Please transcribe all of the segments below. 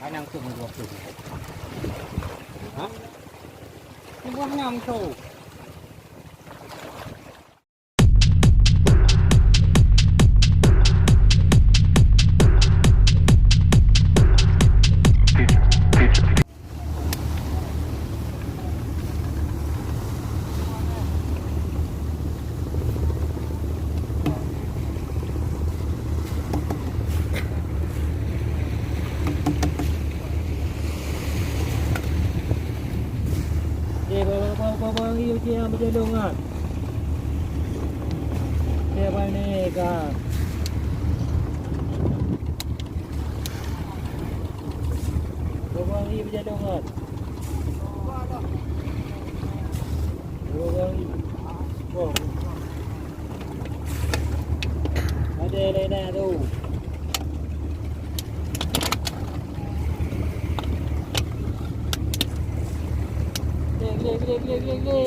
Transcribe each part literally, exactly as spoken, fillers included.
Nang tu dua puluh. Ha? Buah enam tu. Oke, bang, bang, bang, bang, bang, iya, oke, yang berjalan, ah. Oke, bang, ni, kah. Bang, bang, iya, berjalan, ah. Bang, bang, iya. Bang. Ada lain nak tu. Gile, gile, gile, gile, gile.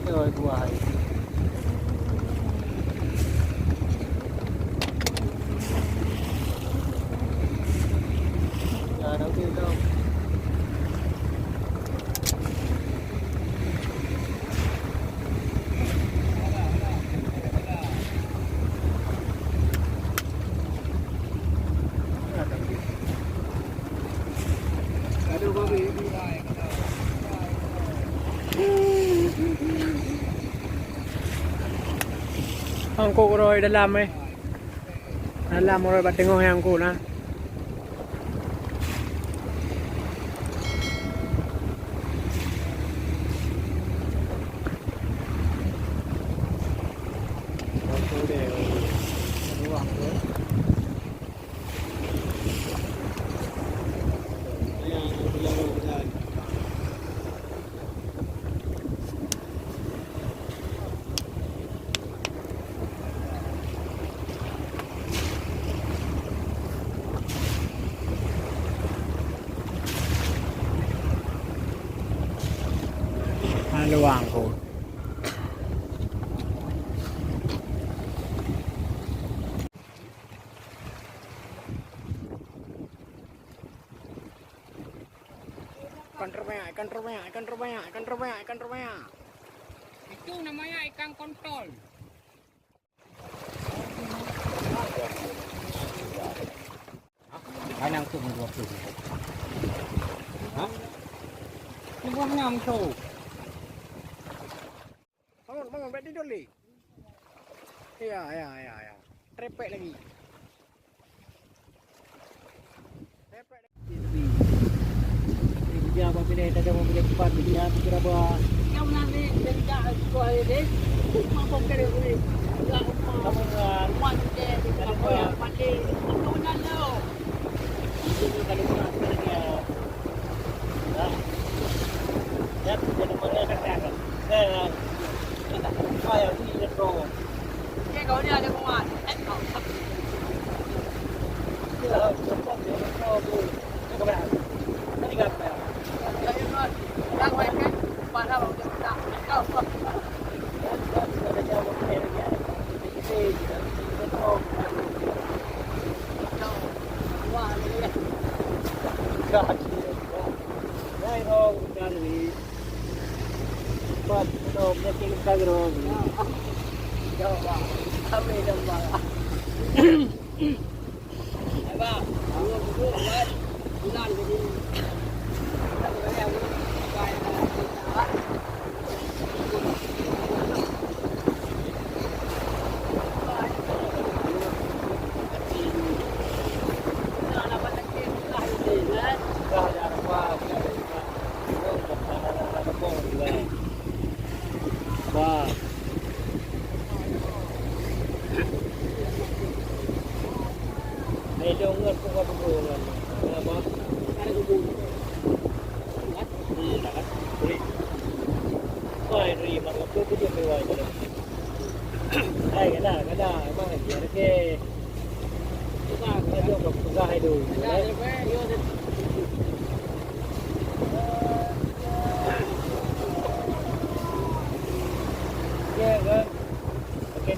Aduh, buah. Angkot rhoi dalam, eh. Dalam rhoi bak teungoh nyang ku na. Halo, Angkot. Ikan terbanyak, ikan terbanyak, ikan terbanyak, ikan terbanyak, ikan terbanyak. Itu namanya ikan kontol. Kanang tu dua puluh. Ha? Ni buah enam tu. Bangun, bangun, bèk tidur lé. Ya, ya, ya, ya. Trepek lagi. Trepek lagi. Tapi, tapi dia apa pilih, tak ada mau pilih tempat, dia pikir apa? Yang mana ni, dia tidak suka dia, dia. Rumah pokok dia, dia. Enggak rumah. Kamu enggak. Rumah dia, dia tak ada apa. Apa yang pandai. Itu benar tu. Itu kalau orang sebenarnya. Ya. Ya, jadi mana kata kan? Ya. Pat, no, penyakit kita gerong. Ya Allah. Amin, ya Allah. Abang, dua puluh empat bulan jadi. Bah. Hai dong ngon buka buku ngon. Apa? Ada buku. Ingat? Hmm, dah kan? Boleh. Wah, Henry, mak aku tu dia kewai tu. Hai, kena, kena. Emang dia ke. Peugah, peugah, peugah hai dulu. Ya, kan? Makin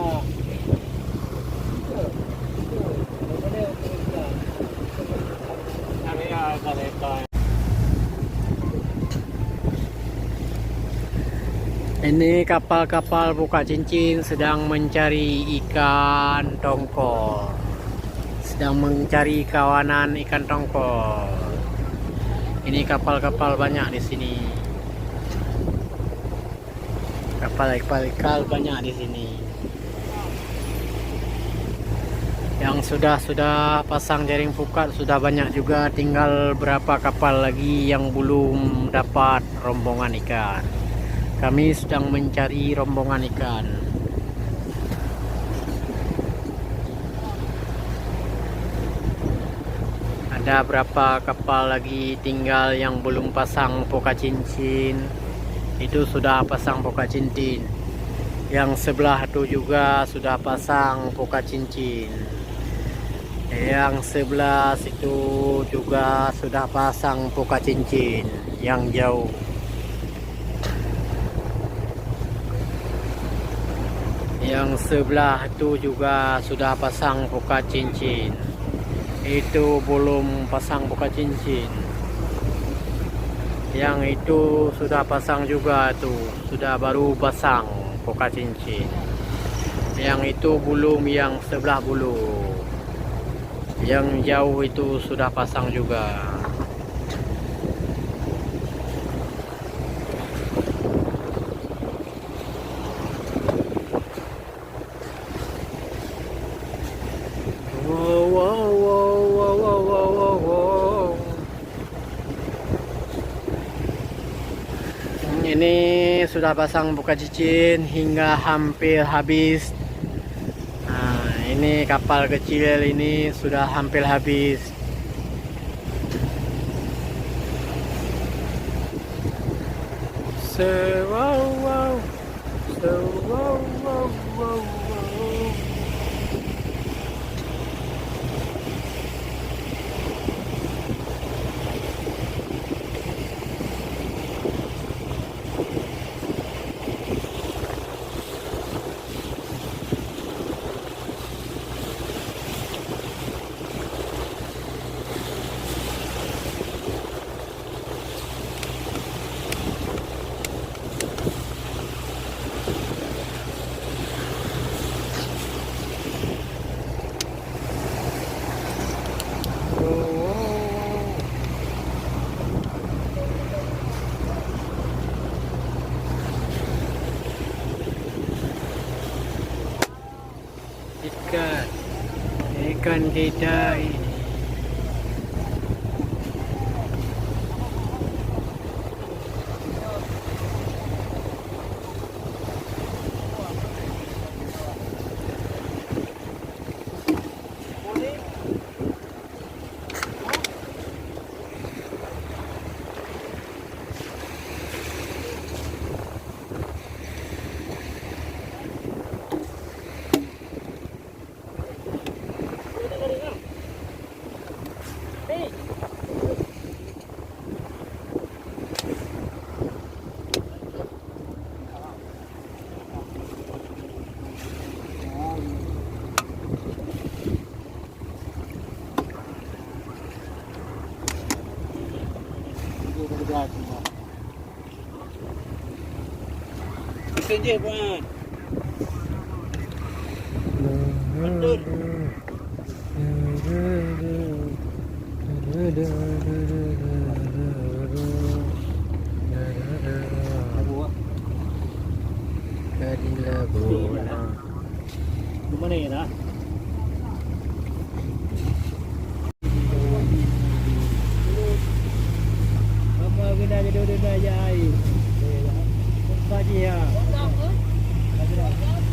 Ini kapal-kapal buka cincin sedang mencari ikan tongkol, sedang mencari kawanan ikan tongkol. Ini kapal-kapal banyak di sini. Kapal-kapal ikan banyak di sini. Yang sudah-sudah pasang jaring pukat sudah banyak juga, tinggal berapa kapal lagi yang belum dapat rombongan ikan. Kami sedang mencari rombongan ikan. Ada berapa kapal lagi tinggal yang belum pasang poka cincin. Itu sudah pasang poka cincin. Yang sebelah tu juga sudah pasang poka cincin. Yang sebelah situ juga sudah pasang poka cincin yang jauh. Yang sebelah tu juga sudah pasang poka cincin. Itu belum pasang poka cincin. Yang itu sudah pasang juga tu, sudah baru pasang poka cincin. Yang itu belum, yang sebelah belum. Yang jauh itu sudah pasang juga. Wow, wow, wow. Ini sudah pasang poka cincin hingga hampir habis. Nah, ini kapal kecil ini sudah hampir habis. Wow, wow. Wow, wow, wow, wow. Ikan. Ikan kita ini. Mesin jih, Puan. Betul. Abu, ah. Kadila bola. Di mana ya, nak? Mama kena jadi udah dah ya ai. Empat dia.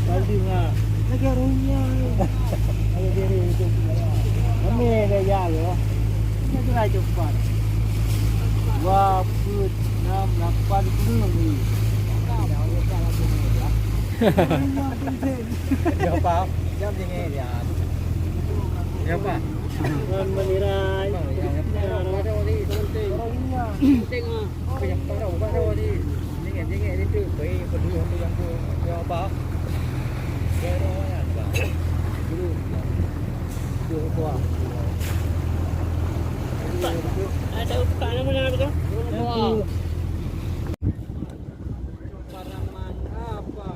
Kau dengar. Lagi rumah. Lagi diri itu. Kami dah ya lo. Kita tu lah cepat. Dua, empat, enam, lapan, sepuluh ni. Jawab apa? Jawab jengek dia. Jawab apa? Ngon beulirai. Apa yang baru, baru ni? Penting. Penting ah. Apa yang baru, baru ni? Jengek, jengek dia tu. Baik, peduli apa yang tu. Jawab apa? Dia ada orang yang tak. Dulu. Dulu apa? Ada buka nama-nama tu? Dulu apa? Paraman apa?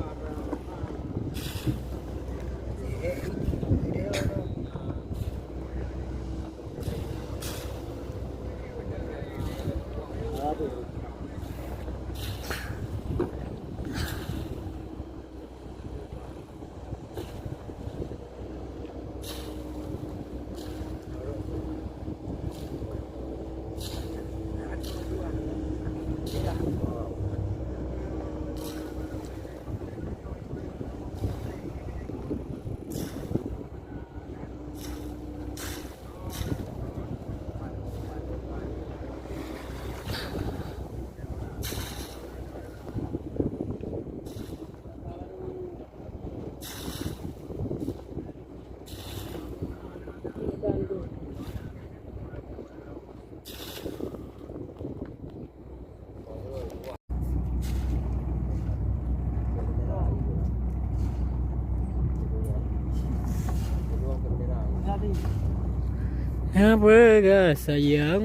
Apa guys, sayang?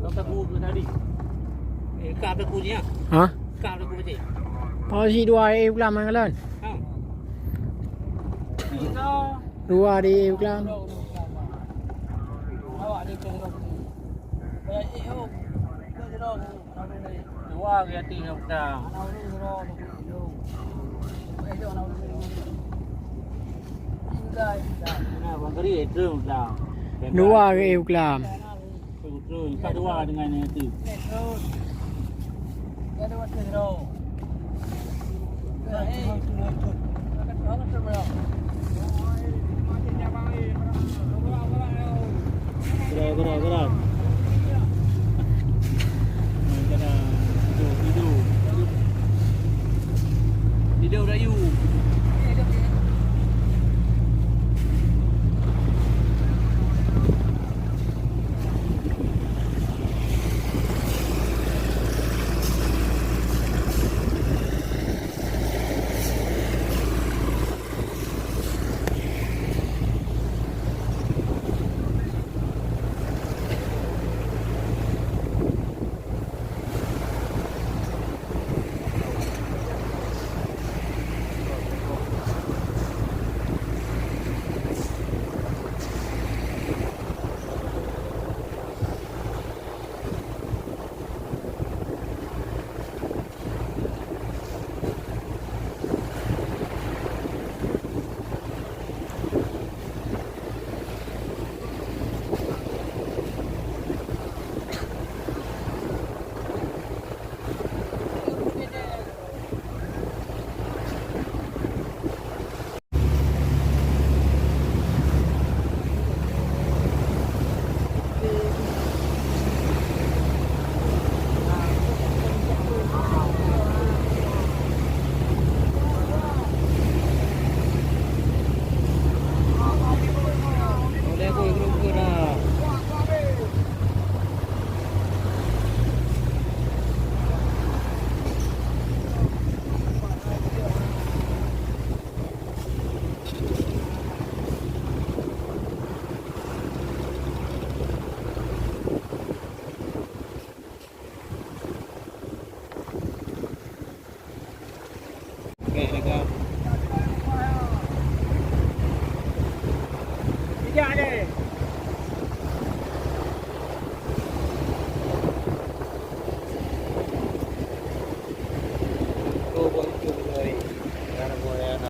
Kau tak guna tadi. Eh, kau tak guna. Ha? Kau tak guna. Oh, si dua eh ulam kan? Ha. Dua di ulam. Dua ke atas dah petang. Nah, bang keri, eh, terus petang. Dua ke eh ulam. Terus, terus. Empat dua dengan yang tu. Gerak, gerak, gerak.